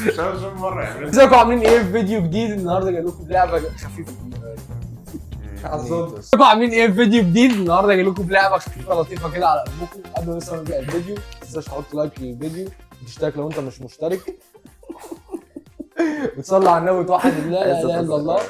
مش عارف مرة يعني. ازيكم عاملين ايه في فيديو جديد؟ النهارده جاي لكم بلعبه خفيفة. ازيكم عاملين ايه في فيديو جديد؟ النهارده جاي لكم بلعبه خفيفة لطيفة كده على قلبكم. قبل بس ما نبدا الفيديو ما تنساش تحط like للفيديو وتشترك لو انت مش مشترك، وتصلي على النبي وتوحد الله لا اله الا الله.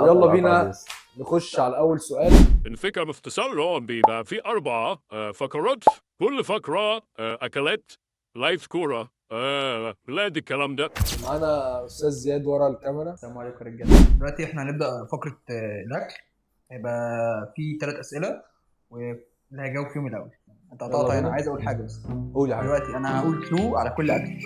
ويلا بينا نخش على اول سؤال. الفكرة باختصار بيبقى في 4 فقرات، كل فقرة أكلات live كورة بلاد الكلام ده. معانا استاذ زياد ورا الكاميرا. السلام عليكم يا رجاله. دلوقتي احنا هنبدا فقره الاكل. هيبقى في 3 اسئلة واللي هيجاوب فيهم الاول. انت قطعت، انا عايز اقول حاجة بس. قول يا حبيبي. دلوقتي انا هقول clue على كل اكل.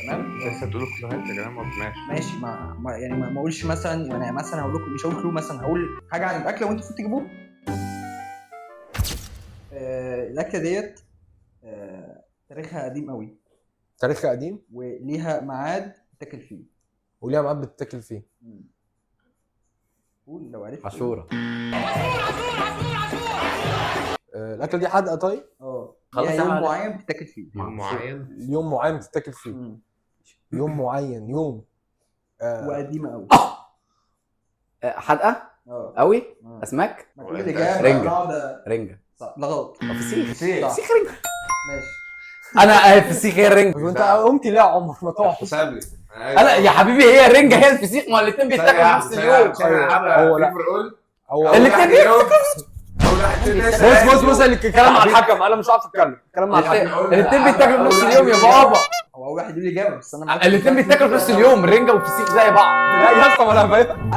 تمام. لسه تقول clue هات يا جماعة. ماشي ماشي. ما يعني ما اقولش مثلا، يعني مثلا هقول لكم، مش هقول clue، مثلا هقول حاجة عن الاكلة وانتوا المفروض تجيبوها. الاكلة ديت تاريخها قديم قوي. تاريخها قديم وليها ميعاد بتاكل فيه. وليها ميعاد بتتاكل فيه. قول لو عرفت. عاشوره. الاكلة دي حادقه؟ طيب خلاص. يوم معين بتتاكل فيه. يوم معين. يوم معين بتتاكل فيه. يوم معين. يوم وقديمة قوي. حادقه قوي. اسماك. رنجه. رنجه. لا غلط. فسيخ. فسيخ رنجه. ماشي. انا فسيخ هي الرنجه. وانت قمت ليه يا عمر؟ ما تقعد. انا يا حبيبي هي الرنجه هي الفسيخ، ما الاثنين بيتاكلوا في نفس اليوم. هو لا هو الاثنين بيتاكلوا. بص بص بص، الكلام مع الحكم، انا مش عارف اتكلم. الكلام مع الحكم. الاثنين بيتاكلوا في نفس اليوم يا بابا. هو اول واحد يقول لي اجابه بس انا الاثنين بيتاكلوا في نفس اليوم، الرنجه والفسيخ زي بعض. لا يا اسطى ما انا فاهم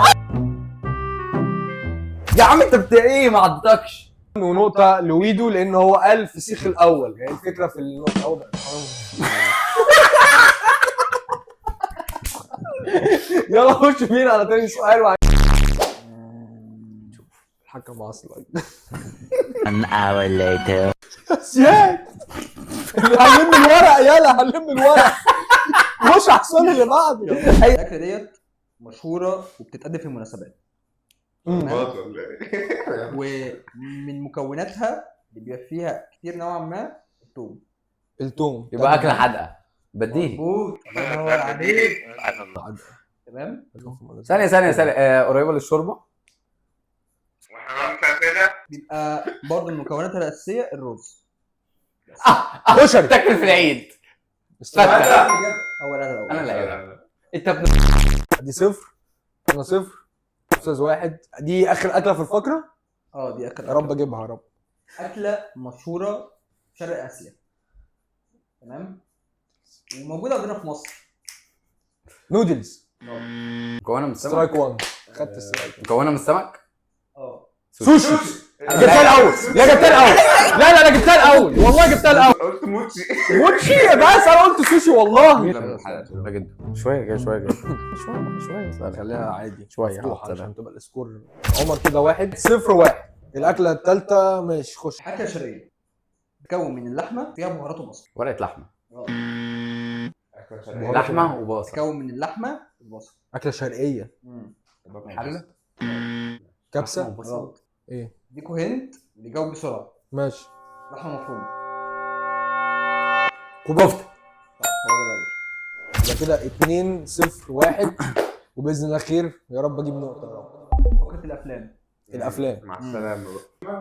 يا عم. انت ايه ما عدتكش. ونقطة لويدو لأن هو قال فسيخ الأول، يعني الفكرة في النقطة أول. يلا خش بينا على تاني سؤال. شوف الحكم أصلا. An hour later. زياد هنلم الورق، يلا هنلم الورق. خش على السؤال اللي بعده. الأكلة ديت مشهورة وبتتقدم في المناسبات. ومن مكوناتها اللي بيبقى فيها كتير نوعا ما التوم. التوم يبقى اكله حادقه بديهي. مظبوط. الله ينور عليك. تمام. ثانية ثانية ثانية، قريبه للشوربه. بيبقى برضه من مكوناتها الاساسية الرز. كشري. تاكل في العيد. هو انا انا اللي انت دي صفر، انا صفر، استاذ واحد. دي اخر اكله في الفقرة. دي اخر. يا رب اجيبها يا رب. اكله مشهورة في شرق اسيا، تمام، وموجودة عندنا في مصر. نودلز. مكونة من السمك. strike 1. خدت strike. مكونة من السمك. سوشي. جبتها الاول. لا جبتها الاول. لا لا لا جبتها الاول والله، جبتها الاول. قلت موتشي. موتشي بس انا قلت سوشي والله. جدا. شوية كده شوية كده شوية شوية. خليها عادي شوية عشان تبقى ال score. عمر كده 1-0-1. الاكلة الثالثة ماشي خش. اكله شرقية بتتكون من اللحمة فيها بهارات وبصل. ورقة لحمه. لحمه وبصل. بتتكون من اللحمة والبصل. اكله شرقية. حله. كبسة. ايه؟ اديكوا hint اللي يجاوب بسرعة. ماشي. لحمه مفرومه. كفته. يبقى كده 2-0-1 وباذن الله خير يا رب اجيب نقطة يا رب. فقره الافلام. الافلام. مع السلامة بقى.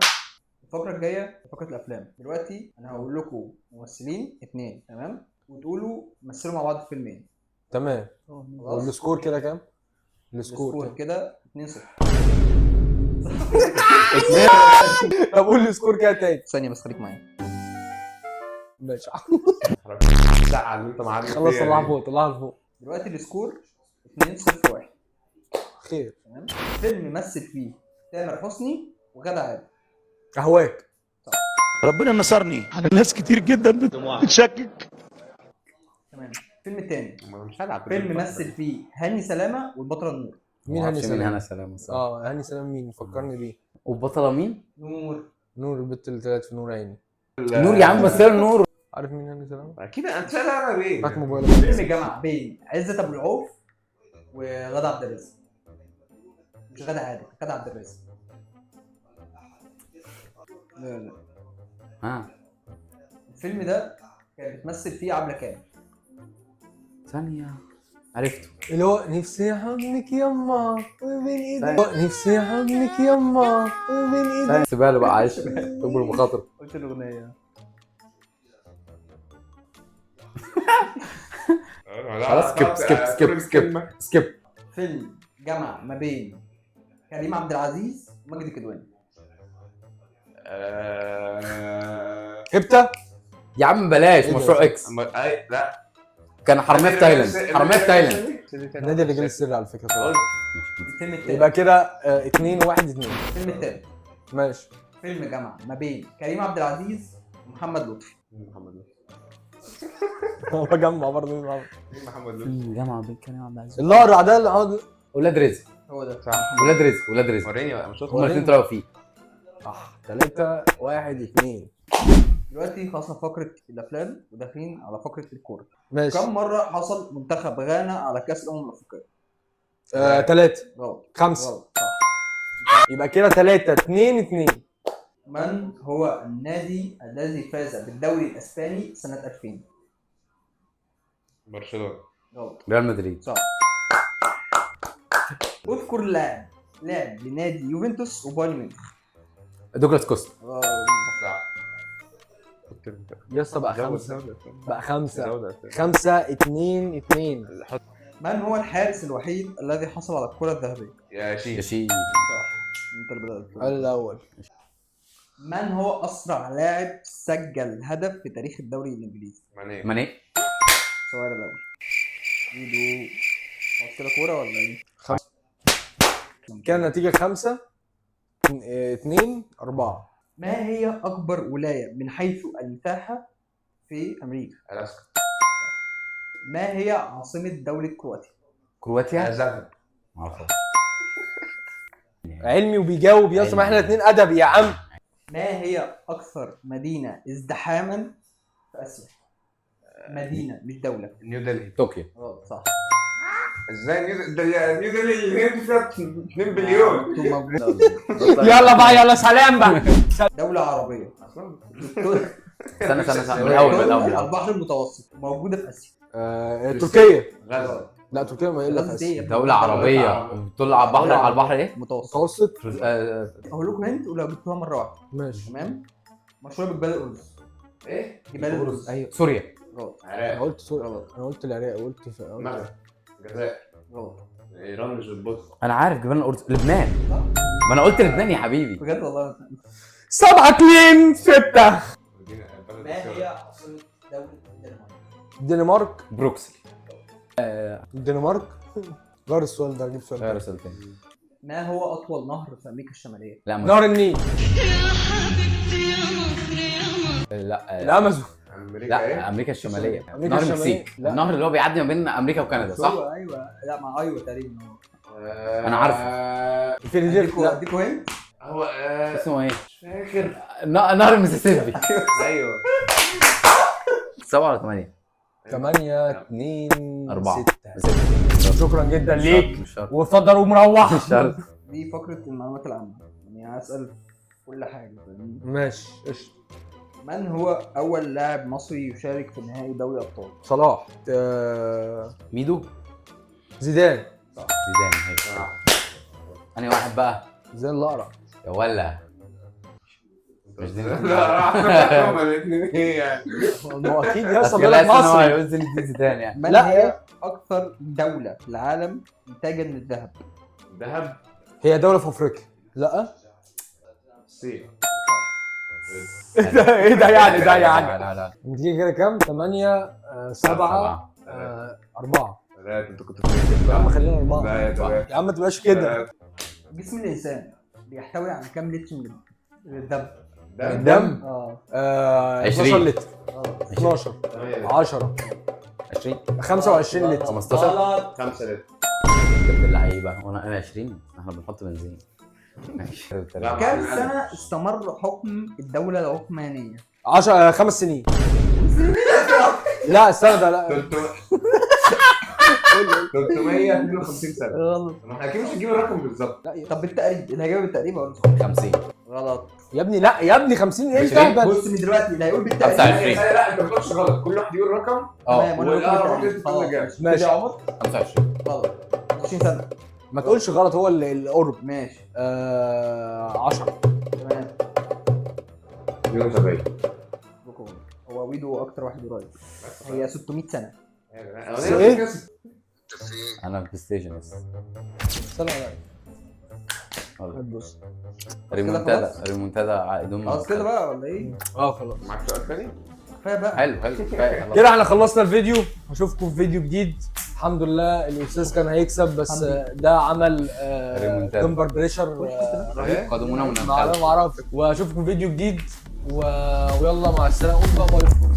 الفقرة الجاية فقره الافلام. دلوقتي انا هقول لكم ممثلين 2، تمام، وتقولوا مثلوا مع بعض في فيلمين. تمام. وال score كده كام؟ ال score كده 2-0. طب قول ال score كده تاني. ثانية بس خليك معايا. ماشي. خلاص طلعها فوق، طلعها لفوق. دلوقتي ال score 2-0-1. خير. تمام. فيلم مثل فيه تامر حسني وغادة عادل. اهواك. ربنا نصرني على ناس كتير جدا بتشكك. تمام. الفيلم الثاني فيلم مثل فيه هاني سلامه والبطله نور. مين هاني سلامه؟ مين هاني سلامه؟ هاني سلامه مين؟ فكرني بيه. والبطله مين؟ نور. نور البت اللي طلعت في نور عيني. نور يا عم، بس نور. عارف مين هاني سلامه؟ اكيد انت انا بيه. هات موبايلك. فيلم جمع بين عزت ابو العوف وغادة عبد الرازق. مش غادة عادل، غادة عبد الرازق. لا لا. الفيلم ده كانت بتمثل فيه عبلة كامل. ثانية، عرفته. اللي هو نفسي حضنك يما وبين ايدي، نفسي حضنك يما وبين ايدي. سيبها له بقى، عايش اكبر المخاطر. قلت الاغنية. خلاص skip skip skip skip skip. فيلم جمع ما بين كريم عبد العزيز وماجد الكدواني. هبته. يا عم بلاش إيه ده؟ مشروع اكس. اي لا، كان حرامية في تايلاند، حرامية في تايلاند. نادي الرجال السري على فكرة طبعا. الفيلم التالت. يبقى كده 2 1 2. الفيلم التالت. ماشي. فيلم جمع ما بين كريم عبد العزيز ومحمد لطفي. محمد لطفي. هو جمع برضه مين معاه؟ مين محمد لطفي؟ فيلم جمع بين كريم عبد العزيز. الاقرع ده اللي عمل- ولاد رزق. هو ده. صح. ولاد رزق، ولاد رزق. وريني بقى، مش هما الاثنين طلعوا فيه. صح. 3 1 2. دلوقتي خلصنا فقره الافلام وداخلين على فقره الكورة. ماشي. كم مرة حصل منتخب غانا على كاس الامم الافريقية؟ 3. غلط. 5. غلط. صح. يبقى كده 3 2 2. من هو النادي الذي فاز بالدوري الاسباني سنة 2000؟ برشلونة. غلط. ريال مدريد. صح. اذكر لاعب لعب لنادي يوفنتوس وبايرن ميونخ. دوجلاس كوستا. غلط. صح. يا اسطى بقى 5، بقى 5. 5 5 2 2. من هو الحارس الوحيد الذي حصل على الكرة الذهبية؟ يا شيخ. يا شيخ. صح. انت اللي بدأت. الاول. من هو أسرع لاعب سجل هدف في تاريخ الدوري الإنجليزي؟ ماني. ماني. السؤال الأول. ايدو. خلاص كده كورة ولا إيه؟ كان النتيجة 5 2 4. ما هي أكبر ولاية من حيث المساحة في أمريكا؟ الاسكا. ما هي عاصمة دولة كرواتيا؟ كرواتيا. زغب. معرفش. علمي وبيجاوب يا اسطى، ما احنا الاثنين ادبي يا عم. ما هي أكثر مدينة ازدحاما في آسيا؟ مدينة مش دولة. نيو دلهي. طوكيو. غلط. صح. ازاي نيو دلهي؟ نيو دلهي الهند فيها 2 بليون. انتوا موجود. يلا بقى، يلا سلام بقى. دولة عربية. اصلا استنى استنى استنى، من الاول من الاول من على الاول. البحر المتوسط موجودة في آسيا. تركيا. غزة. لا تركيا ما الا في غزة اسيا. إيه يا ابني؟ دولة عربية بتطل على البحر، على البحر ايه؟ متوسط. متوسط. هقول لكم هنت ولو جبتوها مرة واحدة. ماشي. تمام. مشهورة بجبال الأرز. ايه؟ جبال الأرز. ايوه سوريا. غلط. انا العراق. قلت سوريا، انا قلت العراق، قلت في المغرب. الجزائر. غلط. ايران مش بتبص. انا عارف جبال الأرز، لبنان. ما انا قلت لبنان يا حبيبي. بجد والله. 7 2 6. ما هي عاصمة دولة الدنمارك؟ الدنمارك. بروكسل. الدنمارك. غير السؤال ده، جيب سؤال غير تاني. السؤال تاني. ما هو أطول نهر في أمريكا الشمالية؟ لا ما نهر النيل. لا الامازون. امريكا لا ايه؟ امريكا الشمالية. أمريكا نهر الشمالية. المكسيك. لا. النهر اللي هو بيعدي ما بين امريكا وكندا، صح؟ هو أيوه، لا مع أيوه تقريبا هو. أنا عارفه. فيلادلفيا. لا أديكوا hint؟ هو اسمه ايه؟ مش فاكر. نهر المسيسيبي. ايوه. 7 ولا 8؟ 8 2 4. 6. شكرا جدا ليك، مش شرط. واتفضل ومروح. مش شرط. دي فقرة المعلومات العامة، يعني هسأل كل حاجة فاهمني؟ ماشي قشطة. من هو أول لاعب مصري يشارك في نهائي دوري أبطال؟ صلاح. ميدو. زيدان. زيدان. هيك انا واحد بقى. زيدان الاقرع. يا ولا مش دي. لا راح. هما الاثنين ايه يعني؟ ما هو اكيد يا اسطى أصل بيقول لك لا، أصل هو مصري. هيقول زين الدين زيدان يعني. من لا. هي أكثر دولة في العالم إنتاجا للذهب؟ ذهب. هي دولة في افريقيا. لا الصين. ايه ده، ايه ده يعني، ده يعني. لا لا. النتيجة كده كام؟ 8 7 4. ثلاثة. انت كنت فاكر. يا عم خلينا 4. لا يا ثلاثة. يا عم ما تبقاش كده. جسم الإنسان بيحتوي على كام لتر من الدم؟ الدم. اه 12 20. لتر. غلط. 12 10 20. 25 لتر. 15. غلط. 5 لتر. جبت اللعيبة وانا انا 20. احنا بنحط بنزين. ماشي. لا. كم سنة استمر حكم الدولة العثمانية؟ 10 5 سنين. لا استنى ده لا. 352 سنة. غلط. ما احنا اكيد مش هنجيب الرقم بالظبط. لا طب بالتقريب، الإجابة بالتقريب أقول لك. 50. غلط. يا ابني لا يا ابني 50 ايه 20. الهبل؟ بص من دلوقتي اللي هيقول بالتقريب. 25. لا انت ما بتقولش غلط، كل واحد يقول رقم. اه تمام، وانا ولا قلت واحد بالتقريب. يقول خلاص. كام. ماشي. كده يا عمر. 25. غلط. 20 سنة. ما تقولش غلط، هو اللي القرب. ماشي. 10. تمام. 72. بكم. هو ويدو اكتر واحد قريب. هي 600 سنة. ايه؟ انا بلاي ستيشن بس. سنة غلط. بص. ريمونتادا. خلاص؟ ريمونتادا عائدون من خلاص كده بقى ولا ايه؟ اه خلاص. معاك سؤال تاني؟ كفاية بقى. حلو حلو كفاية خلاص. كده احنا خلصنا الفيديو، اشوفكم في فيديو جديد. الحمد لله الاستاذ كان هيكسب بس ده عمل ريمونتادا. temper pressure. رهيب قادمونا من ما الخلف. اعرف. واشوفكم في فيديو جديد ويلا مع السلامة. قول بقى bye.